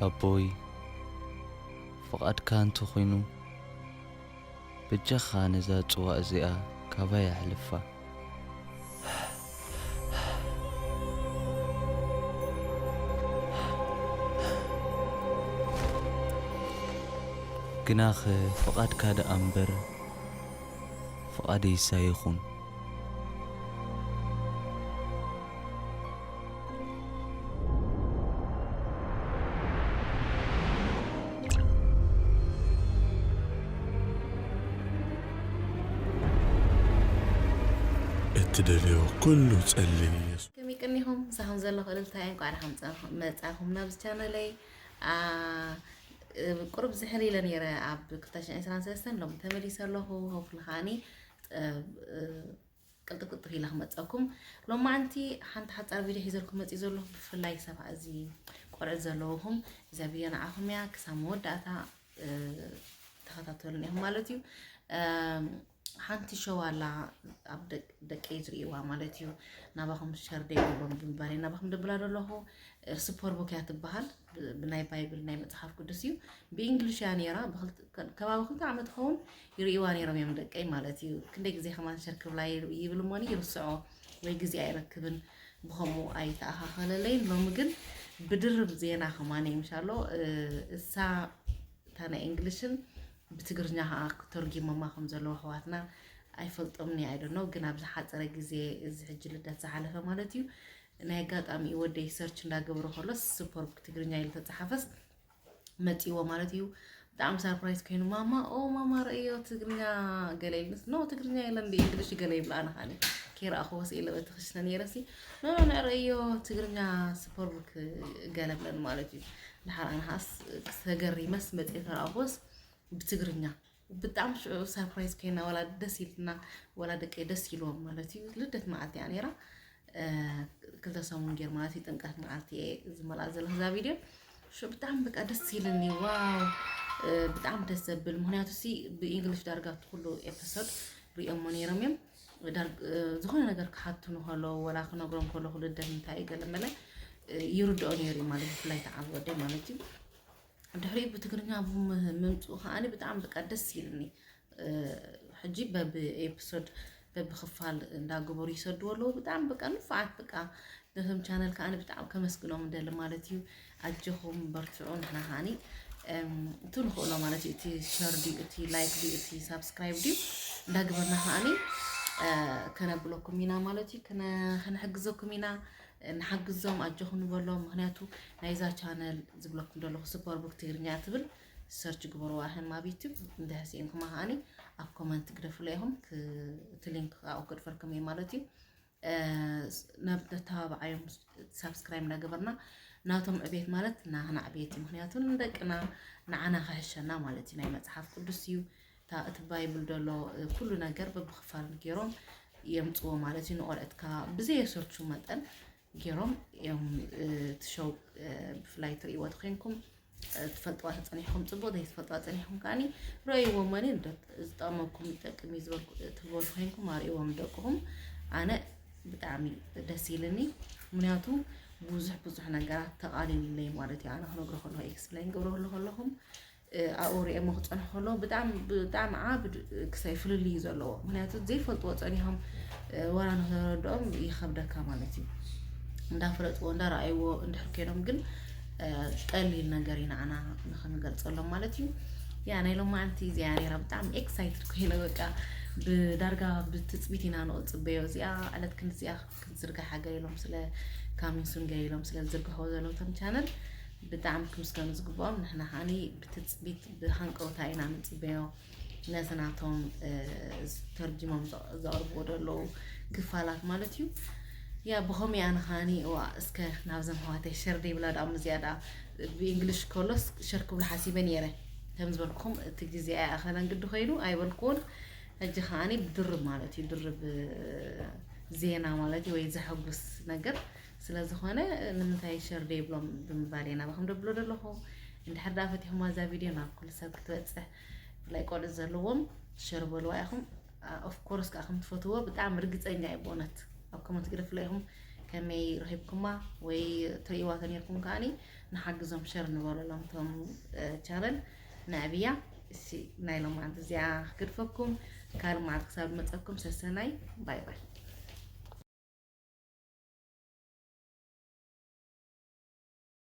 ኣቦይ፣ ፍቓድካ እንተኾይኑ፣ በጃኻ ነዛ ጽዋእ እዚኣ ካባይ ኣሕልፋ። ግናኸ ፍቓድካ ደኣ እምበር፣ ፍቓደይስ ኣይኹን። እትደልዮ ኩሉ ጸሊ። ከመይ ቀኒኹም? ምሳኹም ዘለኹ እልልታ እየ። እንቋዕ ደሓን መጻኹም ናብዚ ቻነለይ። ቁሩብ ዝሕል ኢለ ነይረ ኣብ ክልተ ሽሕን ዕስራን ሰለስተን፣ ሎሚ ተመሊሰ ኣለኹ። ሆፕሊ ከዓኒ ቅልጥፍ ቅልጥፍ ኢለ ክመፀኩም። ሎማዓንቲ ሓንቲ ሓፃር ቪድዮ ሒዘልኩም መፂእ ዘለኹ። ብፍላይ ሰብዓ እዚ ቆልዑት ዘለውኹም እዛ ቪድዮ ንዓኹም እያ። ክሳብ መወዳእታ ተኸታተሉን ኢኹም ማለት እዩ። ሓንቲ ሸው ኣላ ኣብ ደቀይ ዝርእይዋ ማለት እዩ። ናባኹም ሸር ደይብሎም ብምባል ናባኹም ደብላ ዘለኹ። ስፖር ቡክ እያ ትበሃል። ብናይ ባይብል ናይ መፅሓፍ ቅዱስ እዩ። ብእንግሊሽ እያ ነይራ። ከባቢ ክልተ ዓመት ኸውን ይርእይዋ ነይሮም እዮም ደቀይ ማለት እዩ። ክንደይ ግዜ ከማን ሸር ክብላ ይብል እሞኒ ይርስዖ ወይ ግዜ ኣይረክብን። ብኸምኡ ኣይተኣኻኸለለይን። ሎሚ ግን ብድርብ ዜና ከማን ይምሻሎ እሳ እታ ናይ እንግሊሽን ብትግርኛ ከዓ ተርጊሞማ ከም ዘለዉ ኣሕዋትና ኣይፈልጦምን እየ። I don't know፣ ግን ኣብ ዝሓፀረ ግዜ እዚ ሕጂ ልደት ዝሓለፈ ማለት እዩ ናይ ኣጋጣሚ ወደይ ሰርች እንዳገበረ ከሎስ ስፖር ብትግርኛ ኢሉ ተፃሓፈስ መፂዎ ማለት እዩ። ብጣዕሚ ሳርፕራይዝ ኮይኑ ማማ ኦ ማማ ረእዮ ትግርኛ ገለ ኢልንስ ኖ ትግርኛ የለን ብእንግሊሽ ገለ ይብላ ኣነ ካኒ ከይረኣኹ ወስ ኢለ በቲ ክሽነ ነይረሲ ኖ ኖ ረእዮ ትግርኛ ስፖር ብክ ገለ ብለን ማለት እዩ። ድሓር ኣነ ከዓስ ተገሪመስ መፅኤ ተረኣኹስ ብትግርኛ ብጣዕሚ ሽዑ ሳርፕራይዝ ኮይና ወላ ደስ ኢልና ወላ ደቀይ ደስ ኢልዎም ማለት እዩ። ልደት መዓልቲ እያ ነይራ። ክልተ ሰሙን ገይር ማለት እዩ። ጥምቀት መዓልቲ እየ ዝመልኣ ዘለኹ እዛ ቪድዮ። ሽዑ ብጣዕሚ በቃ ደስ ኢልኒ። ዋው ብጣዕሚ ደስ ዘብል ምክንያቱ ሲ ብእንግሊሽ ዳርጋ እቲ ኩሉ ኤፒሶድ ሪኦሞ ነይሮም እዮም። ዝኾነ ነገር ክሓቱኒ ከለዉ ወላ ክነግሮም ከለኹ ልደት እንታይ እዩ ገለ መለ ይርድኦ ነይሩ እዩ ማለት ብፍላይ ተዓብ ወደይ ማለት እዩ። ድሕሪኡ ብትግርኛ ምምፅኡ ከዓኒ ብጣዕሚ በቃ ደስ ኢልኒ። ሕጂ በብ ኤፒሶድ በብ ክፋል እንዳገበሩ ይሰድዎ ኣለዉ። ብጣዕሚ በቃ ንፉዓት በቃ ነቶም ቻነል ከዓኒ ብጣዕሚ ከመስግኖም እንደሊ ማለት እዩ። ኣጆኹም በርትዑ። ንሕና ከዓኒ እቲ ንኽእሎ ማለት እዩ እቲ ሸር ድዩ እቲ ላይክ ድዩ እቲ ሳብስክራይብ ድዩ እንዳገበርና ከዓኒ ከነብለኩም ኢና ማለት እዩ። ከነሕግዘኩም ኢና። ንሓግዞም ኣጆኹም ንበሎም። ምክንያቱ ናይዛ ቻነል ዝብለኩም ዘለኹ ስፖር ቡክ ትግርኛ ትብል ሰርች ግበርዋ። ሕማብ ዩቲብ እንድሕር ስኢንኩማ ከዓኒ ኣብ ኮመንት ግደፉለ ኢኹም። እቲ ሊንክ ኣብኡ ክድፈልኩም እየ ማለት እዩ። ነተባብዓዮም ሳብስክራይብ እናገበርና ናቶም ዕቤት ማለት ናህና ዕቤት እዩ። ምክንያቱ ንደቅና ንዓና ክሕሸና ማለት እዩ። ናይ መፅሓፍ ቅዱስ እዩ። እቲ ባይብል ዘሎ ኩሉ ነገር በብክፋል ገይሮም የምፅዎ ማለት እዩ። ንቆልዕትካ ብዘየሰልቹ መጠን ገይሮም እዮም እቲ ሾው ብፍላይ ትርእይዎ ተኮይንኩም ትፈልጥዋ ተፀኒሕኩም ፅቡቅ ዘይትፈልጥዋ ፀኒሕኩም ከዓኒ ረእይዎም ወኒ ዝጠቅመኩም ይጠቅም እዩ ዝበልኩ ትህቦ ተኮይንኩም ኣርእይዎም ደቅኹም። ኣነ ብጣዕሚ ደስ ኢልኒ ምክንያቱ ብዙሕ ብዙሕ ነገራት ተቃሊልለይ ማለት እዩ። ኣነ ክነግሮ ከለኹ ኤክስፕላይን ገብሮ ከለኹ ኣለኹም ኣብኡ ሪኦሞ ክፀንሑ ከለዉ ብጣዕሚ ብጣዕሚ ዓቢ ክሳይ ፍልልይ እዩ ዘለዎ። ምክንያቱ ዘይፈልጥዎ ፀኒሖም ዋላ ንክረድኦም ይከብደካ ማለት እዩ። እንዳፈለጥዎ እንዳረኣይዎ እንድሕር ኮይኖም ግን ቀሊል ነገር እዩ ንዓና ንክንገልፀሎም ማለት እዩ። ያ ናይ ሎማዓንቲ እዚኣ ነይራ ብጣዕሚ ኤክሳይትድ ኮይነ በቃ ብዳርጋ ብትፅቢት ኢና ንፅበዮ። እዚኣ ዕለት ክንዲዚኣ ክትዝርጋሕ ገለ ኢሎም ስለ ካሚንሱን ገለ ኢሎም ስለ ዝዝርግሕዎ ዘለዉ ቶም ቻነል ብጣዕሚ ክምስገኑ ዝግብኦም። ንሕና ከዓኒ ብትፅቢት ብሃንቀውታ ኢና ንፅበዮ ነዚ ናቶም ተርጅሞም ዘቕርብዎ ዘለዉ ክፋላት ማለት እዩ። ያ ብኸምኡ ኣነ ከዓኒ እዋ እስከ ናብዘን ኣሕዋተይ ሸር ደይብላ ደኣ ምዝያ ደኣ ብእንግሊሽ ከሎስ ሸር ክብሉ ሓሲበ ነይረ ከም ዝበልኩኹም እቲ ግዜ ኣይኣኸለን ግዲ ኮይኑ ኣይበልኩዎን። ሕጂ ከዓኒ ብድርብ ማለት እዩ ድርብ ዜና ማለት እዩ ወይ ዘሐጉስ ነገር ስለዝኾነ ንምንታይ ሸር ደይብሎም ብምባል እየ ናባኹም ደብሎ ዘለኹ። እንድሕር ደኣ ፈቲኹማ እዛ ቪድዮ ናብ ኩሉ ሰብ ክትበፅሕ ብፍላይ ቆልዑ ዘለዎም ሸር በልዋ ኢኹም። ኦፍኮርስ ከዓ ከም ትፈትዎ ብጣዕሚ ርግፀኛ እየ ብእውነት ኣብ ኮመንት ግደፍለ ኢኹም። ከመይ ረኺብኩማ ወይ ትርእይዋ ተነይርኩም ከዓኒ ንሓግዞም፣ ሸር ንበረሎም ቶም ቻነል ነዕብያ። እሺ፣ ናይ ሎማዓንቲ እዚኣ ክግድፈኩም፣ ካልእ መዓልቲ ክሳብ መፀኩም ሰሰናይ፣ ባይ ባይ።